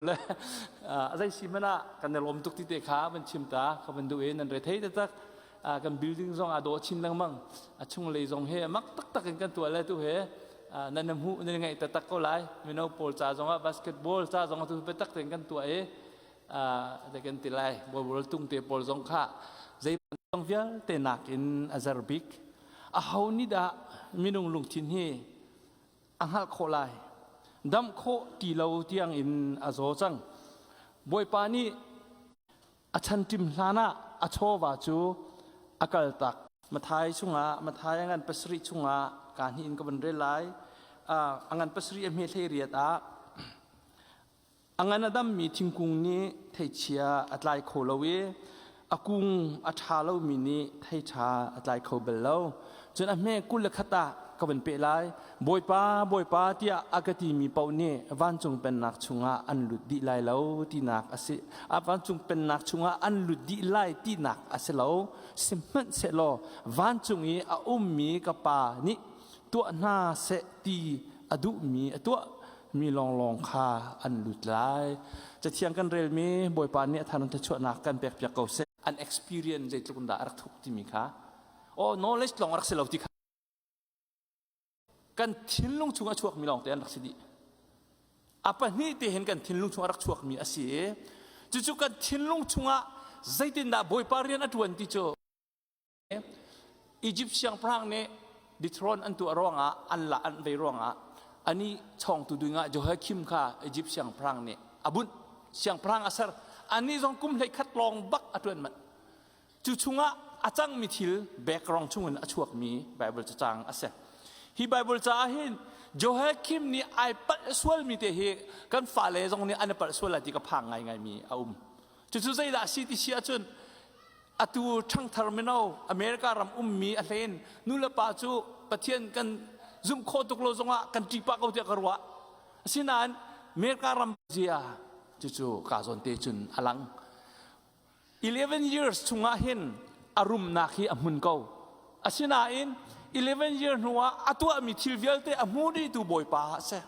Le a zei si hmanh ah kan i lawm tuk ti te kha van chim ta ka van duh i nan re thei taktak. Kan building zong aa dawh chin lengmang. A chunglei zong he mak taktak in kan tuah le tu he nan na hmuh nan ngaih taktak ko lai. Mino pawl ca zong ah basketball ca zong ah tu biatak tein kan tuah i te kan ti lai. Bawlbol tung te pawl zong kha zei zong vialte nakin a zer bik. Aho nih dah minung lungthin hi a hngalh khawh lai. Damh khawh ti lo tiang in a zaw cang. Bawipa nih a chanṭim hlan ah a chawva cu a kaltak. Mathai chungah Mathai a ngan pasarih chungah kaa hnih in ka van rel lai. A ngan pasarih a hme hlei riat ah A ngan a dammi thingkung nih theichia a tlai kho lo i a kung a ṭha lomi nih thei ṭha a tlai kho bal lo. Cun a hme 21 ah ka van peh lai. Bawipa, Bawipa tiah a ka timi paoh nih vancung pennak chungah an lut dih lai lo tinak a si. A vancung pennak chungah an lut dih lai tinak a si lo. Sihmanhsehlaw vancung i a ummi ka Pa nih tuah hna seh ti a duhmi a tuah mi lawnglawng kha an lut lai. Cathiang kan relmi Bawipa nih a thar thluachuahnak kan pekpiak ko seh. An experience zeitluk in dah a rak thuk timi kha oh knowledge lawng a rak si lo ti kha kan thinlung chung a chuakmi lawng te an rak si dih. A pahnih te hin kan thinlung chung a rak chuakmi a si i cucu kan thinlung chungah zeitindah Bawipa rian a ṭuan ti cu Egypt siangpahrang nih dethrone an tuah ruangah an la an vei ruangah ani chawngtu ding ah Jehoiakim kha Egypt siangpahrang nih a bunh siangpahrang a ser ani zong kum 11 lawng bak a ṭuan manh cu chungah a cangmi thil background chungin a chuakmi Bible cacang a si hi Bible caah hin Jehoiakim nih ai palh sualmi te hi kan fale zong nih an i palh sual lai ti ka phang ngaingaimi a um cucu zeidah a si ti si ahcun atu ṭhangthar mino America ram ummi a hlen nulepa cu Pathian kan zumh khawh tuk lo zongah kan ṭih pah ko tiah ka ruah. Asinain America ram zia cucu ka zawn te cun a lang. 11 years chungah hin a rumnak hi a hmun ko. Asinain 11 year hnuah a tuahmi thil vialte a hmu dihtu Bawipa a si.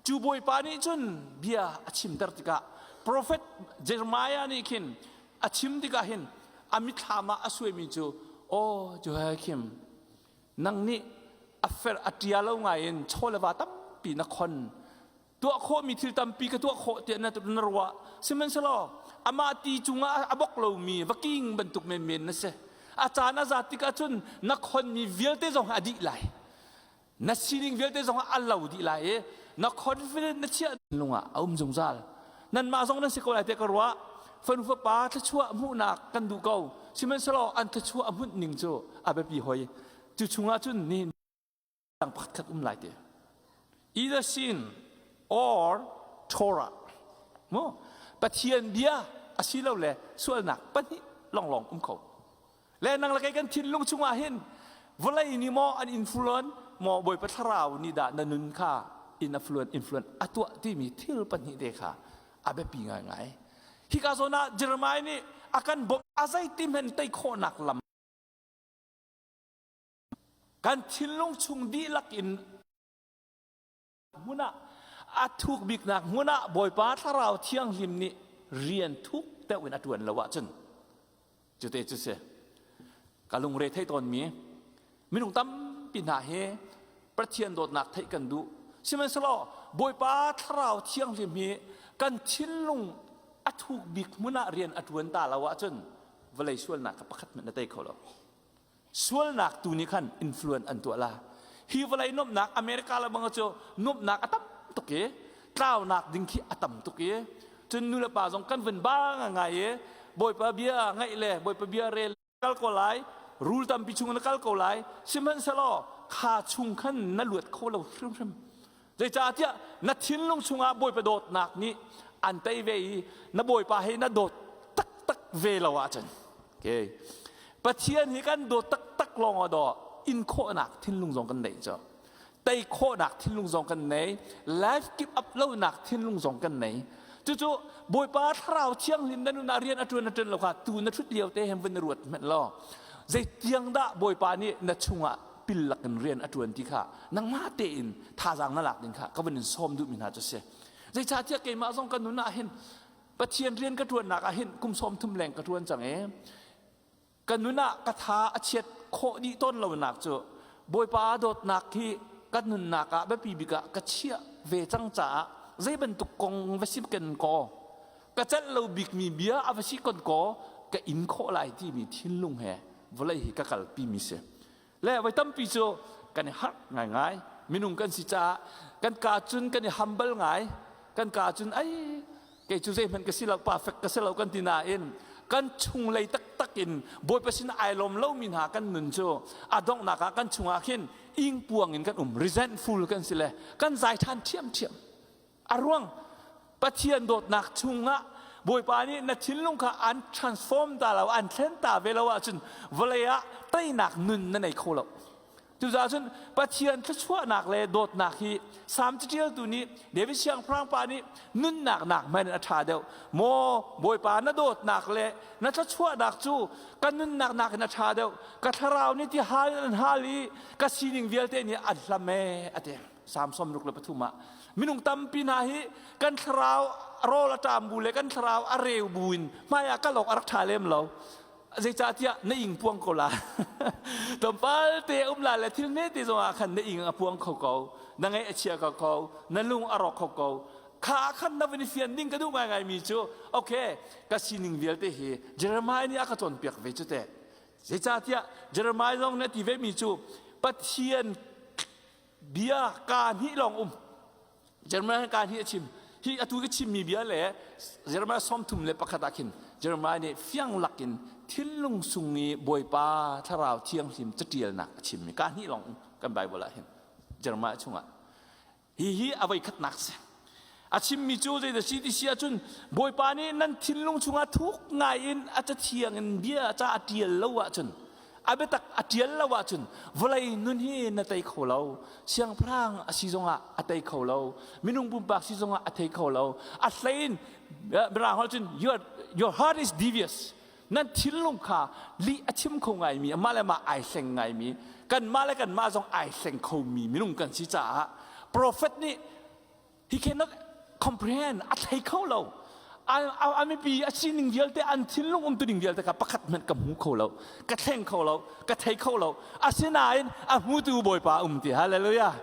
Cu Bawipa nih cun bia a chimter tikah Prophet Jeremiah nih khin a chim tikah hin a mitthlam ah a suaimi cu aw Jehoiakim nang nih a fer a ṭia lo ngai in chaw le va tampi na khon tuah khawhmi thil tampi ka tuah khawh tiah na, na ruah sihmanhsehlaw amah ti cungah a bok lomi vaking bantuk menmen na si a caan a zat tikah cun na khonmi vialte zong a dih lai na sining vialte zong a lo dih lai i na confident na chiah lungah a um zungzal nanmah zong nan si ko lai tiah ka ruah fanu fapa thluachuah hmuhnak kan duh ko sihmanhsehlaw an thluachuah a hmunh ning cu a biapi hoi cu chungah cun ni dang pakhat khat um lai ti either sin or Torah mu Pathian bia asilole sualnak pahnih longlong um kho Le nang le kei kan thinlung chungah hin vawlei nih maw an influence maw Bawipa thlarau nih dah na nun kha in affluent influence a tuah timi thil pahnih te kha a biapi ngaingai. Hika zawn ah Jeremiah nih a kan bawmh a zeiti hmanh tei khawhnak lam kan thinlung chung dihlak in hmun ah a thuk biknak hmun ah Bawipa Thlarau Thianghlim nih rian thuk deuh in a ṭuan lo ahcun cute cu si ka lungre thei tawnmi minung tampi hna hi Pathian dawtnak theih kan duh sihmanhsehlaw Bawipa Thlarau Thianghlim hi kan thinlung a thuk bik hmun ah rian a ṭuan ta lo ahcun vawlei sualnak kha pakhat hmanh na tei kho lo sualnak tu nih khan influence an tuah la hi vawlei nuamhnak America le bang cu nuamhnak a tam tuk i tlaunak ding khi a tam tuk i cun nu le pa zong kan vun ba ngai i bawipa bia ngaih le bawipa bia rel kal ko lai rul tampi chung na kal ko lai sihmanhsehlaw kha chung khan na luat kho lo hrimhrim Zeicahtiah na thinlung chungah Bawipa dawtnak nih an tei ve i na Bawipa he na dawt taktak ve lo ahcun okay. Pathian hi kan dawt taktak lawng ah daw in khawhnak thinlung zong kan neih cu tei khawhnak thinlung zong kan nei life give up lonak thinlung zong kan nei cucu Bawipa thlarau thianghlim na nun ah rian a ṭuan a ṭuan lo kha tu na ṭhut lio te hem vun na ruat hmanh law zeitiang dah Bawipa nih na chungah pil lakin rian a ṭuan ti kha nangmah tein thazaang na lak ding kha ka van in sawm duhmi hna cu si. Zeicahtiah keimah zong ka nun ah hin Pathian rian ka ṭuannak ah hin kum 30 leng ka ṭuan cang i ka nun ah ka tha a chiat khawh dih tawn lonak cu Bawipa dawtnak hi ka nunnak ah biapi bik ah ka chiah ve cang caah zei bantuk kong va si ken kaw ka celh lo bikmi bia a va si kon kaw ka in khawh lai timi thinlung he vawlei hi ka kalpi mi si. Le voi tampi cu kan i harh ngaingai. Minung kan si caah kan ka cun kan i hambal ngai. Kan ka cun ai kei cu zeihmanh ka si lo, perfect ka si lo kan ti nain kan chunglei taktak in Bawipa sin ai lawm lomi hna kan nun cu a donghnak ah kan chungah khin ingpuang in kan um, resentful kan si le kan zai ṭhan ṭhiamṭhiam. A ruang Pathian dawtnak chungah Bawipa nih na thinlung kha an transform ta lo, an thlen ta ve lo ahcun vawlei ah teinak nun na nei kho lo. Cucaah cun Pathian thluachuahnak le dawtnak hi Salm caṭialtu nih David siangpahrang pa nih nunnak nak hmanh in a ṭha deuh. Maw Bawipa na dawtnak le na thluachuahnak cu ka nunnak nakin a ṭha deuh. Ka thlarau nih ti hal in an hal i ka sining vialte nih an hlam ee a ti. Salm 63 ah minung tampi hna hi kan thlarau rawl a ṭam bu le kan thlarau a reu bu in hmai ah kal awk a rak ṭha lem lo. Zeicahtiah na ing puang ko la. Tlawmpal te um la le thil hme te zongah khan na ing a puang kho ko, na ngaih a chia ko ko, na lung a rawk kho ko. Kha khan na van i fian ding ka duh ngaingai mi cu okay ka sining vialte hi Jeremiah nih a ka cawnpiak ve cu teh. Zeicahtiah Jeremiah zong nih a ti ve mi cu Pathian bia kaa hnih lawng um Jeremiah kaa hnih a chim hi atu ka chimmi bia le Jeremiah 31 ah khin Jeremiah nih fiang lakin thinlung sung i Bawipa thlarau thianghlim catialnak a chimmi kaa hnih lawng um kan Bible ah hin Jeremiah chungah hihi a voi khatnak si a chimmi cu zeidah si ti si ahcun Bawipa nih nan thinlung chungah thuk ngai in a cathiang in bia ca a ṭial lo ahcun a biatak a ṭial lo ahcun vawlei nun hi na tei kho lo. Siangpahrang a si zongah a tei kho lo, minung pumpak si zongah a thei kho lo. A hlei in Mirang holh cun your heart is devious. Nan thinlung kha lih a chim kho ngaimi, amah le mah ai hleng ngaimi, kanmah le kanmah zong ai hleng khomi minung kan si caah prophet nih he cannot comprehend, a thei kho lo. A mipi a sining vialte, an thinlung umtuning vialte kha pakhat hmanh ka hmu kho lo, ka thleng kho lo, ka thei kho lo. Asinain a hmutu Bawipa um ti. Hallelujah.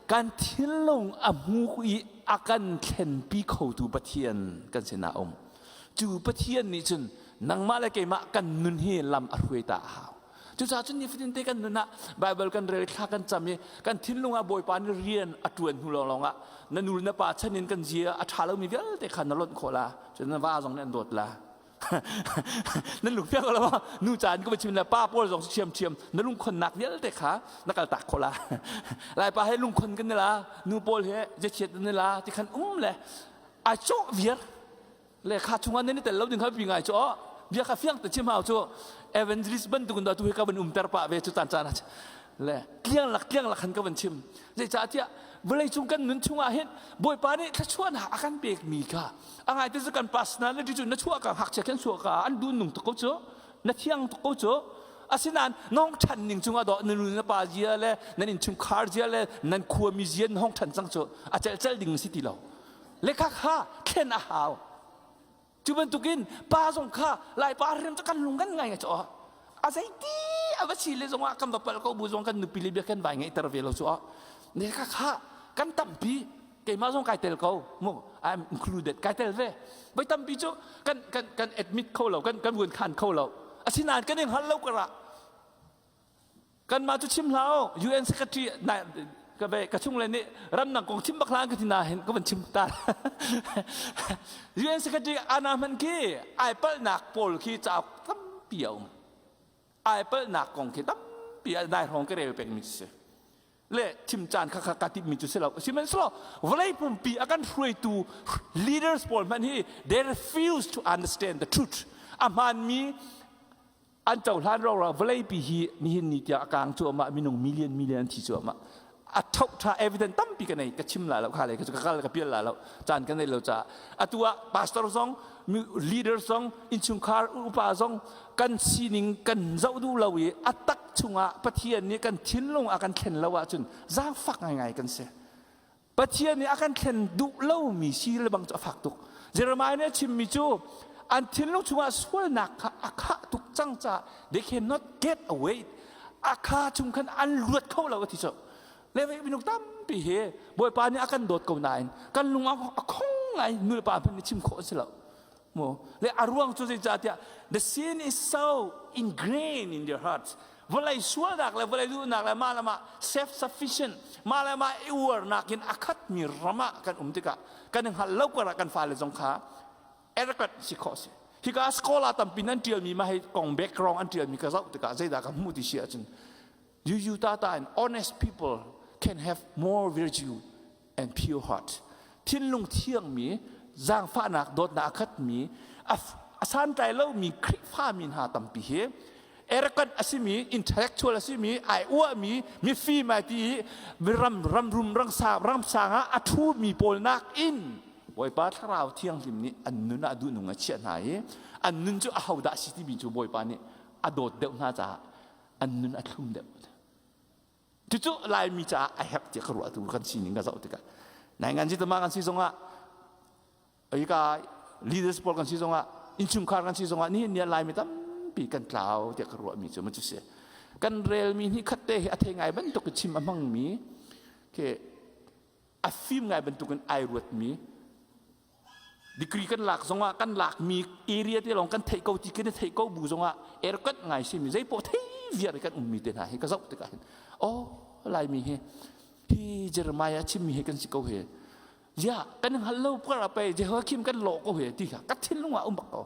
Kan thinlung a hmu i a kan thlenpi khotu Pathian kan sinah um. Cu Pathian nih cun nangmah le keimah kan nun hi lam a hruai ta a hau. Cucaah cun nifatin te kan nun ah Baibal kan rel, thla kan cam i kan thinlung ah Bawipa nih rian a ṭuan hnu lawnglawng ah na nu le na pa chan in kan zia a ṭha lomi vialte kha na lonh khawh la. Cun na va zong nih an dawt la. Nan lung fiang ko lo maw? Nu caan ka va chim le pa pawl zong ṭhiamṭhiam na lungkhonnak vialte kha na kal tak khawh la. Laipa he lungkhon kan ni la, nu pawl he ziachiat an ni la ti khan um le ai cawh viar. Le kha chungah nan i tel lo ding kha pi ngai cu aw bia kha fiang te chim hau cu evangelist bantuk in tu hi ka van umter pah ve cu tan caan ah le tliang lak tliang lak han ka van chim zeicahtiah vawlei cung kan nun chungah hin Bawipa nih thluachuahnak a kan pekmi kha a ngai te cu kan personality cu na chuah ka ngakchia khin chuah ka an dun nung tuk ko cu na thiang tuk ko cu asinain nong ṭhan ning cungah dawh na nu na pa zia le nan innchungkhar zia le nan khuami zia na hong ṭhan cang cu a celh ding si ti lo le kha kha thlen a hau. Cu bantukin pa zong kha Laipa rian cu kan lung kan ngai ngai cu a zeiti a va si le zongah kan va palh ko bu zong kan nupi le bia kan vai ngeihter ve lo cu ne kha kha kan tampi keimah zong kai tel ko mu I'm included kai tel ve voi tampi cu kan kan kan admit kho lo kan kan vun khan kho lo asinain kan in hngal lo kara Kanmah cu chim hlah u, UN Secretary ka ve ka chung le nih ramdang kong chim bak hlah ka ti nain ka van chim ta. UN Secretary Anna hmanh khi ai palhnak pawl khi cauk tampi a um. Ai palhnak kong khi tampi nai hrawng ka rel pengmi si. Le chim caan kha kha ka timmi cu si lo. Sihmanhsehlaw vawlei pumpi a kan hruaitu leaders pawl hmanh hi they refuse to understand the truth. A hmaanmi An cohlan ruangah vawleipi hi nihin ni tiang a kang cuahmah, minung million million an thi cuahmah. A ṭha evidence tampi ka nei, ka chim la lo, kha le ka kal ka pial la lo, caan ka nei lo caah. Atu ah pastor zong, leader zong, innchungkhar upa zong kan sining kan zoh duh lo i a tak chungah Pathian nih kan thinlung a kan thlen lo ahcun zaangfak ngaingai kan si. Pathian nih a kan thlen duh lomi si le bang cu a fak tuk. Jeremiah nih a chimmi cu an thinlung chungah sualnak kha a khah tuk cang caah they cannot get away. A kha chung khan an luat kho lo a ti cu. Le minung tampi hi Bawipa nih a kan dawt ko nain kan lung a khong ngai nulepa hmanh nih chim khawh a si lo. Mu le a ruang cu zeicahtiah the sin is so ingrained in their hearts. Vawlei sualnak le vawlei duhnak le mah le mah self sufficient mah le mah i uarnak in a khatmi ram ah kan um tikah kan i hngalh lo karah kan fale zong kha arrogant si khawh si. Hika scholar tampi nan ṭialmi mah hi kong background an ṭialmi ka zoh tikah zeidah ka hmuh ti si ahcun yu ta ta in honest people can have more virtue and pure heart. Thinlung thiangmi, zaangfahnak dawtnak a khatmi, a santlai lomi Khrihfami hna tampi hi arrogant a simi, intellectual a simi, ai uahmi, mifim ai ti i ram ram rum ramsang ah a ṭhumi pawl nakin Bawipa Thlarau Thianghlim nih an nun ah duhnung a chiah hna i an nun cu ahodah a si timi cu Bawipa nih a dawt deuh hna caah an nun a thlum deuh. Cucu Laimi caah a herh tiah ka ruah tu kan sining ka zoh tikah. Nai ngan si tama kan si zongah ka leaders pawl kan si zongah innchungkhar kan si zongah nihin ni ah Laimi tampi kan tlau tiah ka ruahmi cu cu si. Kan relmi hi khat te hi a thei ngai bantuk in chim a hmangmi ke a fim ngai bantukin ai ruatmi Degree kan lak zongah kan lakmi area te lawng kan theih ko ti kan i theih ko bu zongah arrogant ngai simi zeipoh thei viar kan ummi te hna hi ka zoh tikah hin oh Laimi hi hi Jeremiah chimmi hi kan si ko he ya kan hngal lo par pe Jehoiakim kan lawh ko he ti kha ka thinlung ah um bak ko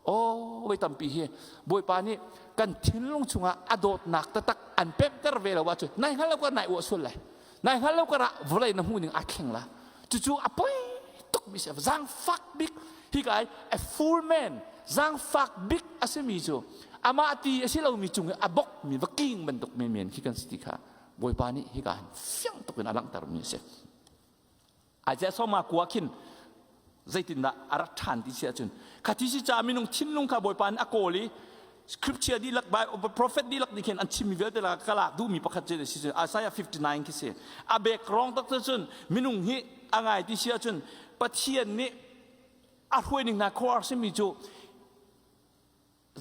oh voi tampi hi Bawipa nih kan thinlung chungah a dawtnak taktak an pemhter ve lo ahcun nai hngal lo ka nai uah sual lai Nai hngal lo karah vawlei na hmuh ning aa thleng la. Cucu a poi tuk mi si. Zaangfak bik hi ka ai a full man zaangfak bik a simi cu amah ti a si lomi cung i a bok mi va king bantuk menmen khi kan si ti kha Bawipa nih hika hin fiang tuk in a langhter mi a si. Isaiah sawma kua khin zeitindah a rak ṭhan ti si ahcun kha ti si caah minung thinlung kha Bawipa nih a kawl i scripture dihlak prophet dihlak nih khin an chimmi vialte lakah ka lak duhmi pakhat cu si cun Isaiah 59 khi si a background tak cun minung hi a ngai ti si ahcun Pathian nih a hruaining hna khuar simi cu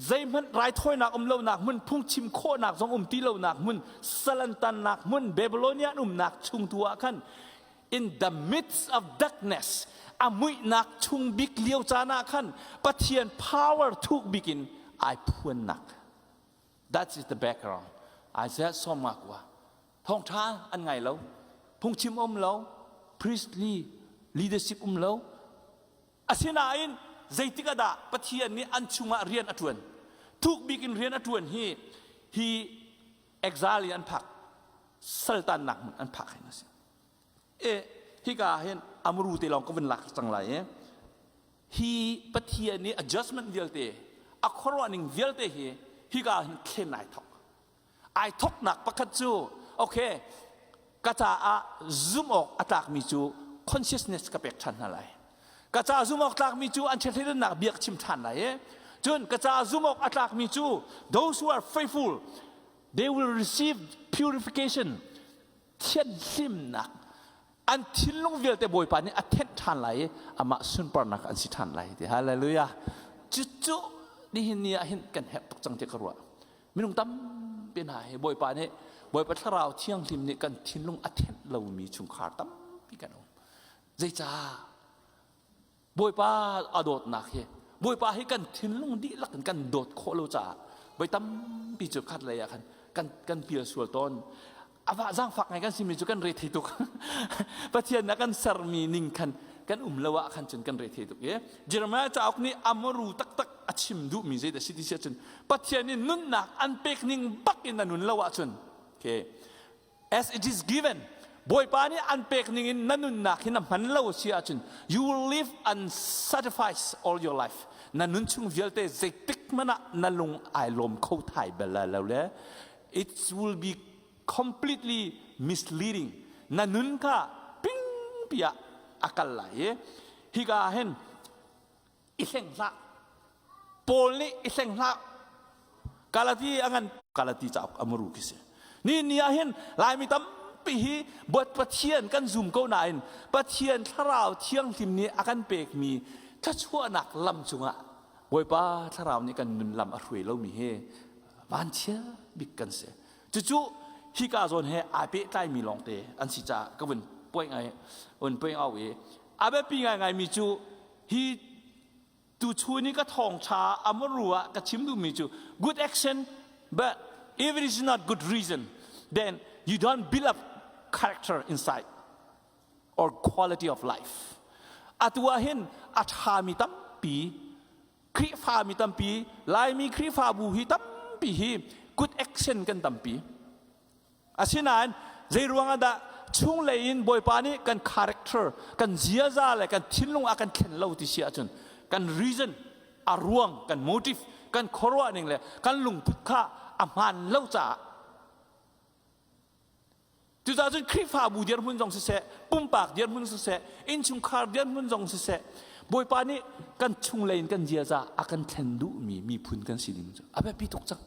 zeihmanh raithawinak um lonak hmun phungchim khawhnak zong um ti lonak hmun salantannak hmun Babylonia an umnak chung tu ah khan in the midst of darkness a muihnak chung bik lio caan ah khan Pathian power thuk bik in ai phuannak that is the background Isaiah sawmnga kua thawngtha an ngai lo phungchim um lo priestly leadership um lo Asinain zeitik ah dah Pathian nih an chungah rian a ṭuan? Thuk bik in rian a ṭuan hi hi exile in an phak saltannak hmun an phak hin a si. E hika ah hin amru te lawng ka vun lak cang lai i hi Pathian nih adjustment vialte a khuaruah ning vialte hi hika ah hin thlen ai thok. Ai thoknak pakhat cu okay ka caah zumh awk a tlakmi cu consciousness ka pek ṭhan hna lai. Ka caah zumh awk tlakmi cu an chiathleidannak bia ka chim ṭhan lai i cun ka caah zumh awk a tlakmi cu those who are faithful they will receive purification thianhlimnak an thinlung vialte Bawipa nih a thenh ṭhan lai i amah sunparnak an si ṭhan lai ti hallelujah cucu nihin ni ah hin kan herh tuk cang ti ka ruah minung tampi hna hi Bawipa nih Bawipa thlarau thianghlim nih kan thinlung a thenh lomi chungkhar tampi kan um zeicah Bawipa a dawtnak hi Bawipa hi kan thinlung dihlak in kan dawt khawh lo caah voi tampi cu khat lei ah khan kan kan pial sual tawn ava zaangfak ngai kan simi cu kan re thei tuk Pathian na kan sermi ning khan kan um lo ah khan cun kan re thei tuk i Jeremiah cauk nih amaru taktak a chim duhmi zeidah si ti si ahcun Pathian nih nunnak an pek ning bak in na nun lo ahcun okay as it is given Bawipa nih an pek ning in na nunnak hi na hman lo si ahcun you will live unsatisfied all your life na nun chung vialte zeitik hmanh ah na lung ai lawm kho thai bal lai lo le it will be completely misleading na nun kha pingpi ah a kal lai i hika ah hin i hleng hlah Paul nih i hleng hlah Galati a ngan Galati cauk a muru khi si ni ni ah hin Laimi tampi tampi hi buat Pathian kan zum ko nain Pathian thlarau thianghlim nih a kan pekmi thluachuahnak lam cungah Bawipa thlarau nih kan nun lam a hruai lomi hi vanchia bik kan si. Cucu hika zawn he aa pehtlaimi lawngte an si caah ka vun point ngai vun point out i a biapi ngaingaimi cu hi tuchun i ka thawngṭha a muru ah ka chim duhmi cu good action but if it is not good reason then you don't build up character inside or quality of life atu ah hin a ṭhami tampi Khrihfami tampi Laimi Khrihfabu hi tampi hi good action kan tampi asinain zei ruangah dah chunglei in Bawipa nih kan character kan ziaza le kan thinlung a kan thlen lo ti si ahcun kan reason a ruang kan motive kan khuaruah ning le kan lungput kha a hmaan lo caah Cucaah cun Khrihfabu dirhmun zong siseh, pumpak dirhmun siseh, innchungkhar dirhmun zong siseh, Bawipa nih kan chunglei in kan ziaza a kan thlen duhmi miphun kan si ding cu a biapi tuk cang.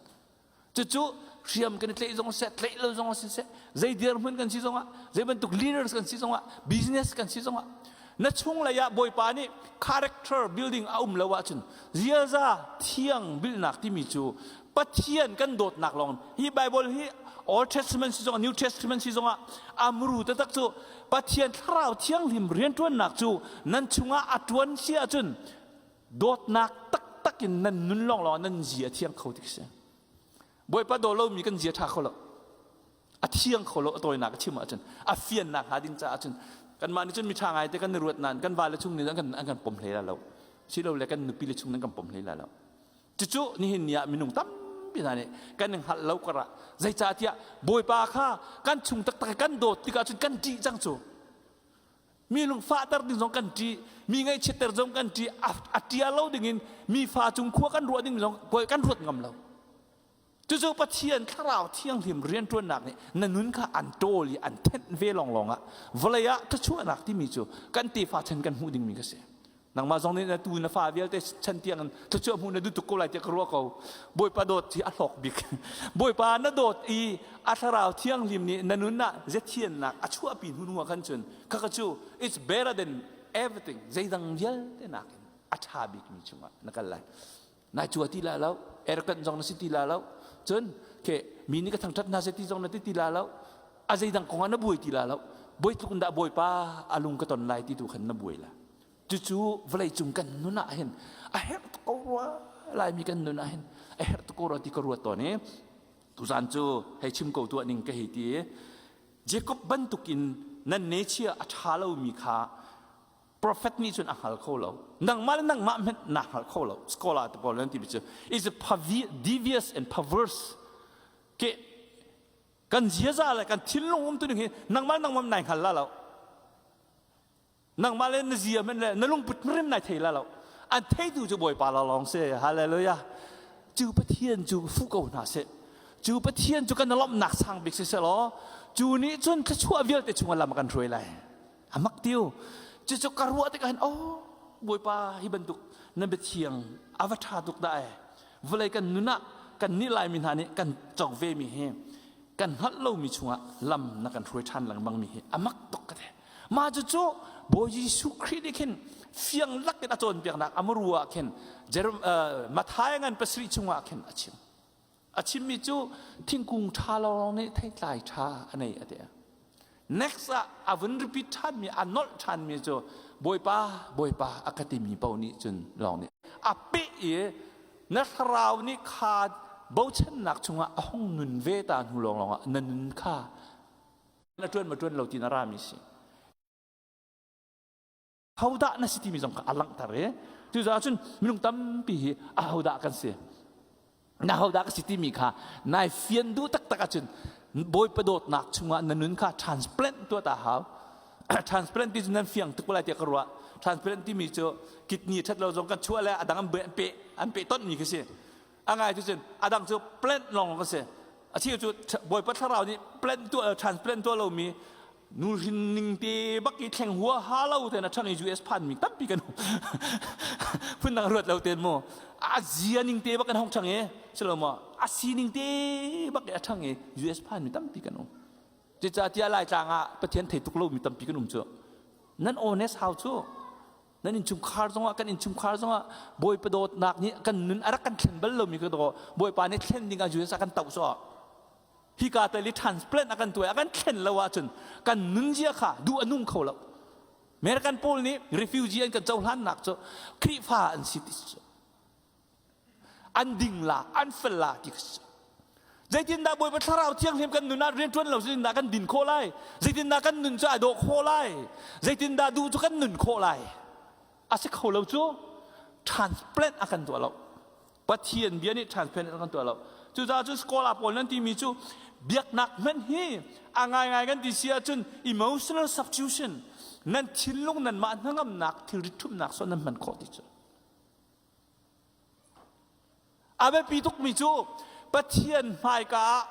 Cucu hriam kan i tlaih zong siseh, tlaih lo zong siseh, zei dirhmun kan si zongah, zei bantuk leaders kan si zongah, business kan si zongah, na chunglei ah Bawipa nih character building a um lo ahcun ziaza thiang bilnak timi cu Pathian kan dawtnak lawng hi Bible hi Old Testament si zongah New Testament si zongah amru taktak cu Pathian thlarau thianghlim rianṭuannak cu nan chungah a ṭuan si ahcun dawtnak taktak in nan nun lawnglawng nan zia thiang kho ti si. Bawipa daw lomi kan zia ṭha kho lo. A thiang kho lo a tawinak a chim ahcun a fiannak hnga ding caah cun kanmah nih cun miṭha ngai te kan i ruat nain kan vale chung nih an kan an kan pom hlei la lo. Silole kan nupi le chung nan kan pom hlei la lo. Cucu nihin ni ah minung tampi hna nih kan i hngalh lo karah zeicahtiah Bawipa kha kan chung taktak kan dawt tikah cun kan ṭih cang cu. Mi lungfahter ding zong kan ṭih, mi ngaihchiatter zong kan ṭih, a ṭia lo dingin mi fa cung khua kan ruah ding zong kan ruat ngam lo. Cucu Pathian Thlarau Thianghlim rianṭuannak nih na nun kha an ṭawl i an thenh ve lawnglawng ah vawlei ah thluachuahnak timi cu kan tefa chan kan hmuh dingmi ka si. Nangmah zong nih na tu na fa vialte chan tiang in thluachuah hmuh na duh tuk ko lai tiah ka ruah ko. Bawipa dawt hi a hlawk bik. Bawipa na dawt i a Thlarau Thianghlim nih na nun ah ziathiannak a chuahpi hnu hnu ah khan cun khaka cu it's better than everything zeidang vialte nakin a ṭha bikmi chungah na kal lai. Nai cua ti la lo, arrogant zong na si ti la lo. Cun ke mi nih ka thangṭhat hna seh ti zong na ti ti la lo. A zeidang kong ah na buai ti la lo. Buai tluk in dah Bawipa a lung ka ton lai ti tu khan na buai la. Cucu vawlei cung kan nun ah hin a herh tuk ko rua Laimi kan nun ah hin a herh tuk ko rua ti ka ruat tawn i tuzan cu hei chim ko tuah ning ka hei ti i Jacob bantukin nan nechia a ṭha lomi kha prophet nih cun a hngal kho lo nangmah le nangmah hmanh naa hngal kho lo scholar te pawl nan ti cu is a devious and perverse ke kan ziaza le kan thinlung um tu ning hi nangmah nangmah nai hngal la lo nangmah le na zia men le na lungput hrim nai thei la lo an theitu cu bawipa la lawng si hallelujah cu pathian cu fu ko hna seh cu pathian cu kan lawmhnak sang bik si selaw cu nih cun thluachuah vialte chungah lam a kan hruai lai a mak tiu cucu ka ruah tikah hin oh bawipa hi bantuk na biathiang a va ṭha tuk dah e vawlei kan nun ah kan nih laimi hna nih kan cok ve mi hi kan hngalh lomi chungah lam na kan hruai ṭhan lengmang mi hi a mak tuk ka ti mah cucu Bawi Jesuh Khrih nih khin fiang lak in a cawnpiaknak a muru ah khin Matthai ngan pasarih chungah khin a chim A chimmi cu thingkung ṭha lawng nih theitlai ṭha a nei a ti. Next ah a vun repeat ṭhanmi, a nolh ṭhanmi cu Bawipa, Bawipa a ka timi paoh nih cun lawng nih a peh i na thlarau nih kha bochannak chungah a hung nun ve ta hnu lawnglawng ah na nun kha na ṭuan ma ṭuan lo ti na rami si. Hodah na si timi zong kha a langhter i cucaah cun minung tampi hi ahodah kan si na hodah ka si timi kha nai fian duh taktak ahcun Bawipa dawtnak chungah na nun kha transplant tuah ta hau transplant ti cu nan fiang tuk lai tiah ka ruah transplant timi cu kidney ṭhat lo zong kan chuah le a dang an pe an pe tonmi khi si a ngai cu cun a dang cu plant lawng ka si a cheu cu Bawipa thlarau nih plant tuah transplant tuah lomi nuhrin ning te bak i thleng hua ha lo ten a ṭhang i US phan mi tampi kan phun dang ruat lo ten mu a zia ning te bak kan hong ṭhang i silo maw a sining te bak i a ṭhang i US phan mi tampi kan um. Cucaah Laitlang ah Pathian thei tuk lomi tampi kan um cu. Nan honest hau cu. Nan innchungkhar zongah kan innchungkhar zongah Bawipa dawtnak nih kan nun a rak kan thlen bal lomi ka daw Bawipa nih thlen ding ah US a kan toh cu. Hika tel i transplant a kan tuah a kan thlen lo ahcun kan nunzia kha duh a nung kho lo. American pawl nih refugee an kan cohlannak cu Khrihfa an si ti cu. An ding la, an fel la ti ka si. Zeitindah Bawipa Thlarau Thianghlim kan nun ah rianṭuan lo zeitindah kan din khawh lai? Zeitindah kan nun cu ai dawh khawh lai? Zeitindah duh cu kan nun khawh lai? A si kho lo cu transplant a kan tuah lo. Pathian bia nih transplant a kan tuah lo. Cucaah cun scholar pawl nan timi cu biaknak hmanh hi a ngaingai kan ti si ahcun emotional substitution nan thinlung nanmah hnangamnak thilrit ṭhumhnak sawh nan hman khawh ti cu. A biapi tukmi cu Pathian hmaika ah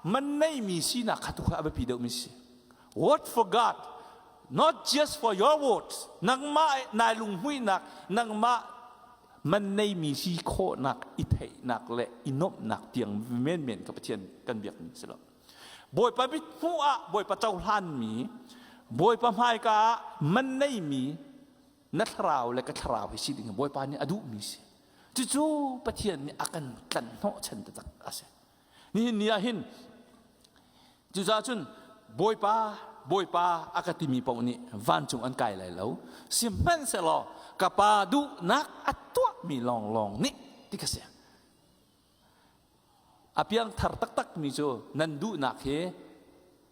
man neimi sinak kha tu kha a biapi deuhmi si. Word for God, not just for your words. Nangmah nai lunghmuihnak, nangmah man neimi si khawhnak, i theihnak le i nuamhnak tiang menmen ka Pathian kan biakmi si lo. Bawipa mithmuh ah Bawipa cohlanmi, Bawipa hmaika ah man neimi na thlarau le ka thlarau hi si ding Bawipa nih a duhmi si. Cucu Pathian nih a kan tlanh hnawh chan taktak a si. Nihin ni ah hin cucaah cun Bawipa Bawipa a ka timi paoh nih vancung an kai lai lo. Sihmanhsehlaw ka Pa duhnak a tuahmi lawnglawng nih ti ka si. A piangthar taktakmi cu nan duhnak hi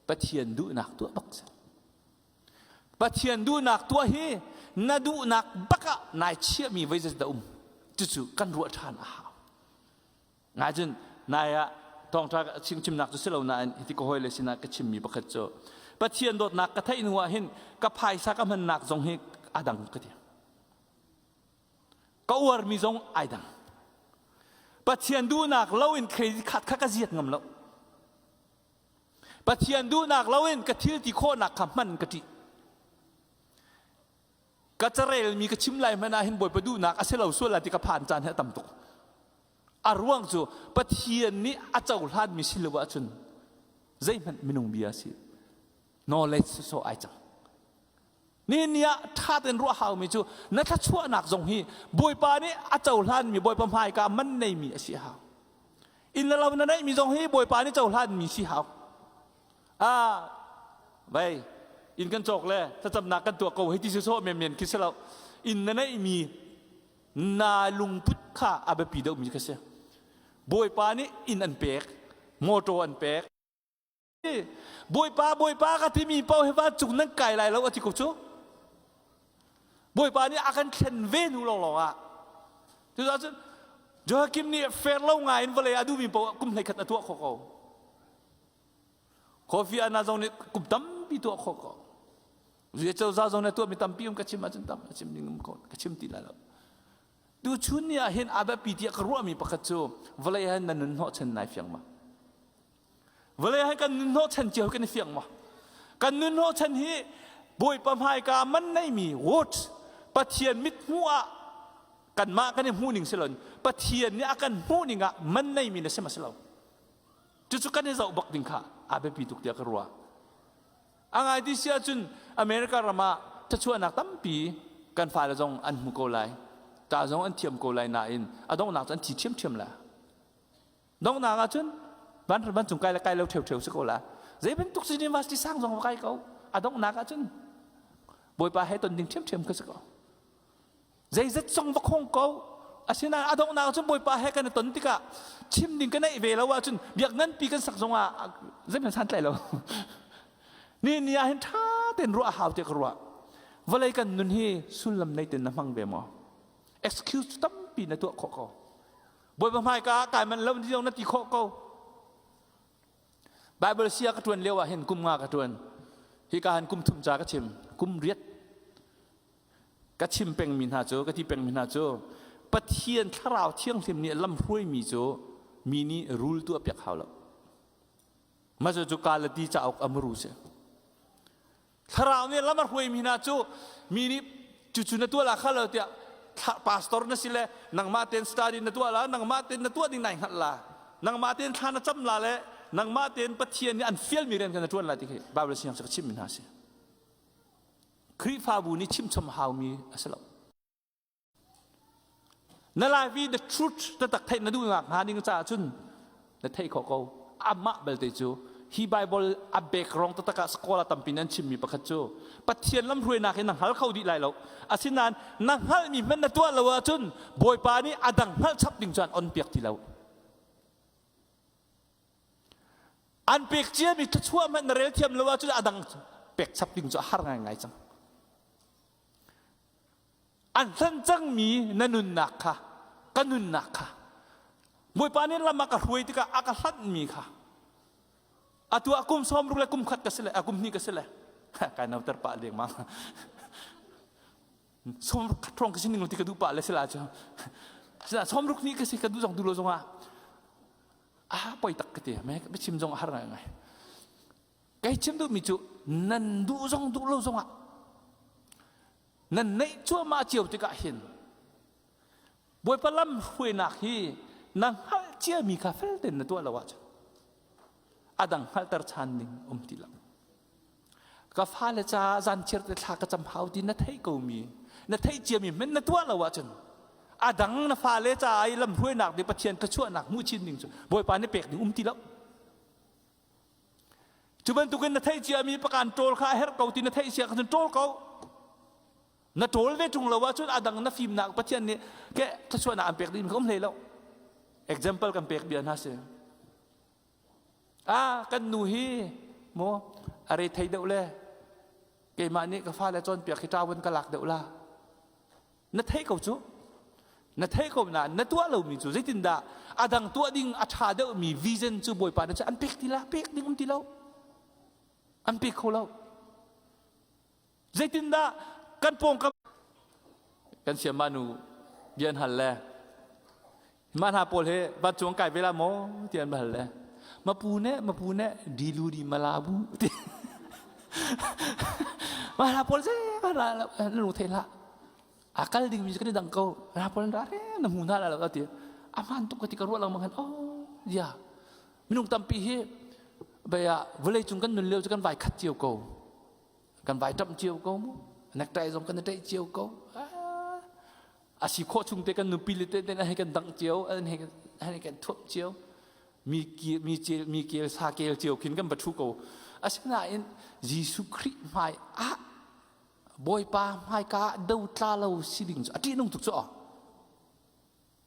Pathian duhnak tuah bak si. Pathian duhnak tuah hi na duhnak bak ah nai chiahmi voi zeizat dah um cucu kan ruah ṭhan a hau. Ngai cun nai ah thawngṭha chimnak cu si lo nain hiti ka hawile sinah ka chimmi pakhat cu Pathian dawtnak ka theih hnu ah hin ka phaisa ka hmannak zong hi a dang ka ti. Ka uarmi zong ai dang. Pathian duhnak loin credit card kha ka ziat ngam lo. Pathian duhnak loin ka thil ti khawhnak kha hman ka ṭih. Ka carelmi ka chim lai hmanh ah hin Bawipa duhnak a si lo sual lai ti ka phan caan hi a tam tuk. A ruang cu Pathian nih a cohlanmi si lo ahcun zeihmanh minung bia a si. Knowledge sawh ai cang. Nihin ni ah ṭha tein ruah haumi cu na thluachuahnak zong hi Bawipa nih a cohlanmi Bawipa hmaika man neimi a si hau. Inn le lo na neihmi zong hi Bawipa nih cohlanmi si hau. Ah, vei, inn kan cawk le thlacamnak kan tuah ko hei ti sawsawh menmen khi si lo. Inn na neihmi na lungput kha a biapi deuhmi kha si. Bawipa nih inn an pek, motor an pek, Bawipa, Bawipa ka timi paoh hi vancung nan kai lai lo a ti ko cu. Bawipa nih a kan thlen ve hnu lawnglawng ah. Cucaah cun Joachim nih fair lo ngai in vawlei a duhmi paoh kum 11 a tuah khawh ko. Kofi Annan zong nih kum tampi tuah khawh ko. Zue cozah zong nih tuahmi tampi um ka chim ahcun tam a chim ding um ko ka chim ti lai lo. Tuchun ni ah hin a biapi tiah ka ruahmi pakhat cu vawlei ah hin na nun hnawhchan nai fiang ma? Vawlei ah kan nun hnawhchan cio kan i fiang maw? Kan nun hnawhchan hi Bawipa hmaika man neimi words Pathian mithmuh ah kanmah kan i hmuh ning si loin Pathian nih a kan hmuh ning ah man neimi na si ma si lo? Cucu kan i zoh bak ding kha a biapi tuk tiah ka ruah. A ngai ti si ahcun America ram ah thluachuahnak tampi kan fale zong an hmu ko lai. Ta zong an thiam ko lai nain a donghnak cu an thi ṭhiamṭhiam lai. Donghnak ahcun van vancung kai le kai lo ṭheuṭheu si ko la. Zei bantuk university sang zong va kai ko. A donghnak ahcun Bawipa he ton ding ṭhiamṭhiam ka si ko. Zeizat zong va khong ko. Asinain a donghnak ahcun Bawipa he kan i ton tikah chim ding ka neih ve lo ahcun biak nganpi kan sak zongah zeihmanh santlai lo. Ni ni ah hin ṭha tein ruah a hau tiah ka ruah. Vawlei kan nun hi sullam nei tein na hmang ve maw? Excuse tampi na tuah khawh ko. Bawipa hmaika ah kai manh lo ni zong na ti khawh ko. Bible sia ka ṭuan lio ah hin kum nga ka ṭuan. Hika han kum thum ca ka chim. Kum riat ka chim pengmi hna cu ka ti pengmi hna cu Pathian thlarau thianghlim nih lam hruaimi cu mi nih rul tuah piak hau lo. Mah cu Galati cauk a muru si. Thlarau nih lam a hruaimi hna cu mi nih cucu na tuah la kha lo tiah pastor na si le nangmah tein study na tuah la nangmah tein na tuah ding nai hngalh la nangmah tein thla na cam la le nangmah tein Pathian nih an fialmi rian kha na ṭuan lai ti khi Bible siang ka chimmi hna a si. Khrihfabu nih chimchom haumi a si lo. Na life i the truth taktak theih na duhnak hnga ding caah cun na theih khawh ko. Amah belte cu hi Bible a background taktak ah scholar tampi nih an chimmi pakhat cu Pathian lamhruainak hi na hngal kho dih lai lo. Asinain na hngalhmi hmanh na tuah lo ahcun Bawipa nih a dang hngalh chap ding cu an on piak ti lo. An pek ciami thluachuah hmanh na rel thiam lo ahcun a dang pek chap ding cu a har ngaingai cang. An hlan cangmi na nunnak kha ka nunnak kha Bawipa nih lam a ka hruai tikah a ka hlanhmi kha atu ah kum 60 le kum khat ka si le kum hnih ka si le kai nauter pah lengmang 60 khat hrawng ka si ning ti ka duh pah le si la cu sina 60 hnih ka si ka duh zong duh lo zongah a poi tak ka ti me ka chim zong a har ngai ngai. Kei chim duhmi cu nan duh zong duh lo zongah nan neih cuahmah cio tikah hin Bawipa lam hruainak hi na hngalh ciami kha fel tein na tuah lo ahcun a dang hngalhter ṭhan ding um ti lo. Ka fale caah zanchiar te thla ka cam hau ti na theih komi na theih ciami hmanh na tuah lo ahcun a dang na fale caah i lamhruainak nih Pathian thluachuahnak hmuh chin ding cu Bawipa nih pek ding um ti lo. Cu bantukin na theih ciami pakan ṭawl kha a herh ko ti na theih sia cun ṭawl ko. Na ṭawl ve ṭung lo ahcun a dang na fimnak Pathian nih ke thluachuahnak an pek ding ka um hlei lo. Example kan pek bia hna si. Ah, kan nu hi mu a re thei deuh le keimah nih ka fale cawnpiak hi ṭawun ka lak deuh la. Na theih ko cu. Na theih ko nain na tuah lomi cu zeitindah a dang tuah ding a ṭha deuhmi vision cu Bawipa nih an pek ti la pek ding um ti lo. An pek kho lo. Zeitindah kan pawngkam kan siamah nu bia an hal le Mah hna pawl hi vancung kai ve la maw ti an va hal le mapu ne mapu ne dilu di malabu ti mah hna pawl zei na lung thei hlah a kal ding mi cu kan i dang ko hna pawl an ra re na hmu hna la lo ti a hmaan tuk ka ti ka ruah lengmang han oh ya minung tampi hi baya vawlei cung kan nun lio cu kan vai khat cio ko kan vai ṭamh cio ko mu necktie zong kan i ṭaih cio ko a si khawh chung te kan nupi le te te hei kan dangh cio an hei hei kan thuamh cio mi mi cel mi kel sa kel cio khin kan va thu ko asinain Jesuh Khrih hmai ah Bawipa hmaika ah do tla lo si ding cu a ṭihnung tuk cu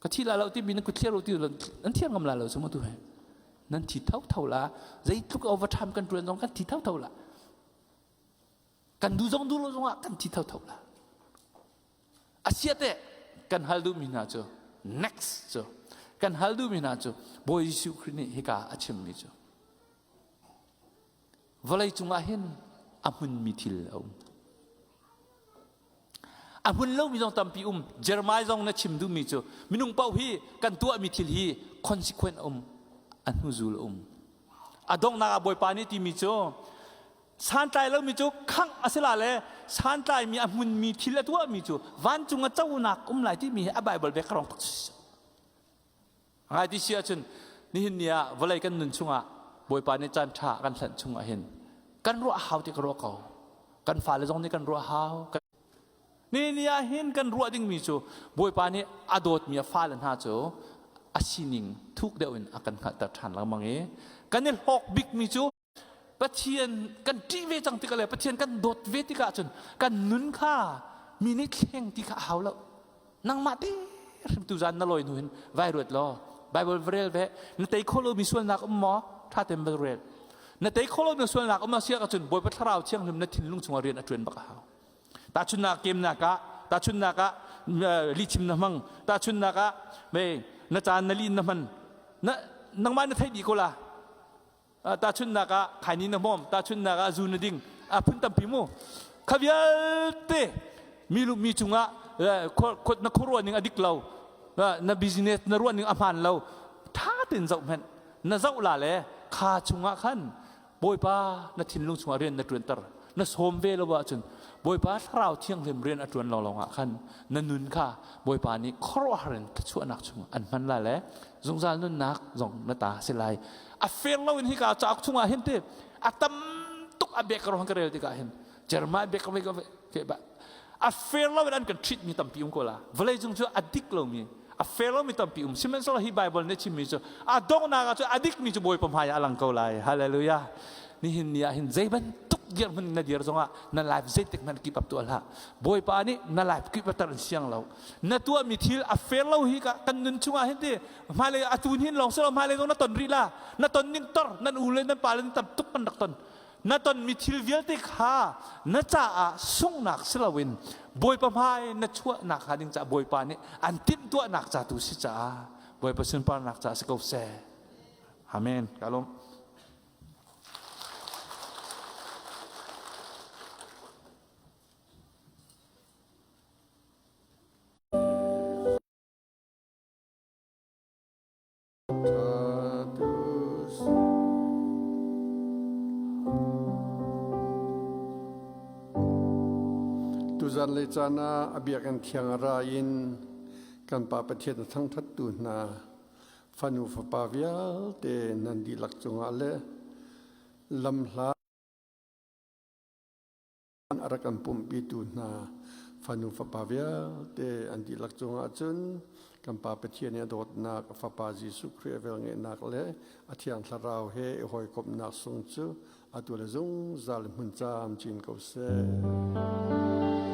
ka thi la lo timi nan kut thliar u ti nan thiar ngam la lo cu mu tu he nan thi tho tho la zeitluk overtime kan ṭuan zong kan thi tho tho la kan duh zong duh lo zong ah kan thi tho tho la Asiate kan hal duhmi hna cu next cu kan hal duhmi hna cu Bawi Jesuh Khrih nih hika a chimmi cu vawlei cungah hin a hmunmi thil a um. A hmun lomi zong tampi um. Jeremiah zong na chim duhmi cu minung paoh hi kan tuahmi thil hi consequence a um, a hnuzul a um. A donghnak ah Bawipa nih timi cu Santlai lomi cu khangh a si la le santlaimi a hmunmi thil a tuahmi cu vancung a conak um lai timi hi a Bible bek rong tak ngai ti si ahcun nihin ni ah vawlei kan nun chungah Bawipa nih caan ṭha kan hlanh chungah hin kan ruah hau ti ka ruah ko kan fale zong nih kan ruah hau Nihin ni ah hin kan ruah dingmi cu Bawipa nih a dawtmi a fale hna cu a sining thuk deuh in a kan hngalhter ṭhan lengmang i kan i hlawk bikmi cu Pathian kan ṭih ve cang tikah le Pathian kan dawt ve tikah cun kan nun kha mi nih thleng ti kha a hau lo. Nangmah te hrim tu zan na lawi hnu hin vai ruat law Bible va rel ve na tei kho lomi sualnak um maw ṭha tein va rel. Na tei kho lomi sualnak um a si ahcun Bawipa Thlarau Thianghlim na thinlung chungah rian a ṭuan bak a hau. Tahchunhnak kemnak ah tahchunhnak ah lihchim na hmang tahchunhnak ah na caan na lin na hman na nangmah na theih dih ko la tahchunhnak ah khaini na hmawm tahchunhnak ah zu na ding a phun tampi mu kha vialte mi mi cungah na khuaruah ning a dik lo na business na ruah ning a hmaan lo tha tein zoh hmenh na zoh la le kha chungah khan bawipa na thinlung chungah rian na ṭuanter na sawm ve lo ahcun. Bawipa Thlarau Thianghlim rian a ṭuan lawnglawng ah khan na nun kha Bawipa nih khuaruahhar in thluachuahnak chung an hman lai le zungzal nunnak zong na ta si lai. A fair lo in hika cauk chungah hin ti a tam tuk a bek ka rel tikah hin Jeremiah bek ka a fair lo in an kan treat mi tampi um ko la. Vawlei cung cu a dik lomi a fair lomi tampi um. Sihmanhsehlaw hi Bible nih chimmi cu a donghnak ah cu a dikmi cu Bawipa hmai ah a lang ko lai. Hallelujah. Nihin ni ah hin zei bantuk dirhmun na dir zongah na life zeitik hmanh keep up tuah hlah. Bawipa nih na life keep up ter in siang lo. Na tuahmi thil a fair lo hi ka kan nun chungah hin ti hmailei atu hin lawng si lo hmailei zong na ton rih la. Na ton ning tor nan u le nan pa le nan tam tuk kan rak ton. Na tonmi thil vialte kha na caah sunghnak si loin Bawipa hmai na chuahnak hnga ding caah Bawipa nih an timhtuahnak ca tu si caah Bawipa sunparnak caah si ko seh. Amen. Ka lawm. Tuzan le caan ah a biakinn thiang a ra in kan Pa Pathian a thangṭhattu hna fanu fapa vialte nan dihlak cungah le lamhla a rak kan pumhpitu hna fanu fapa vialte an dihlak cungah cun kan Pa Pathian i a dawtnak a Fapa Jesuh Khrih a velngeihnak le a Thiang Thlarau he i hawikomhnak sung cu atu le zungzal hmun camcin ko seh.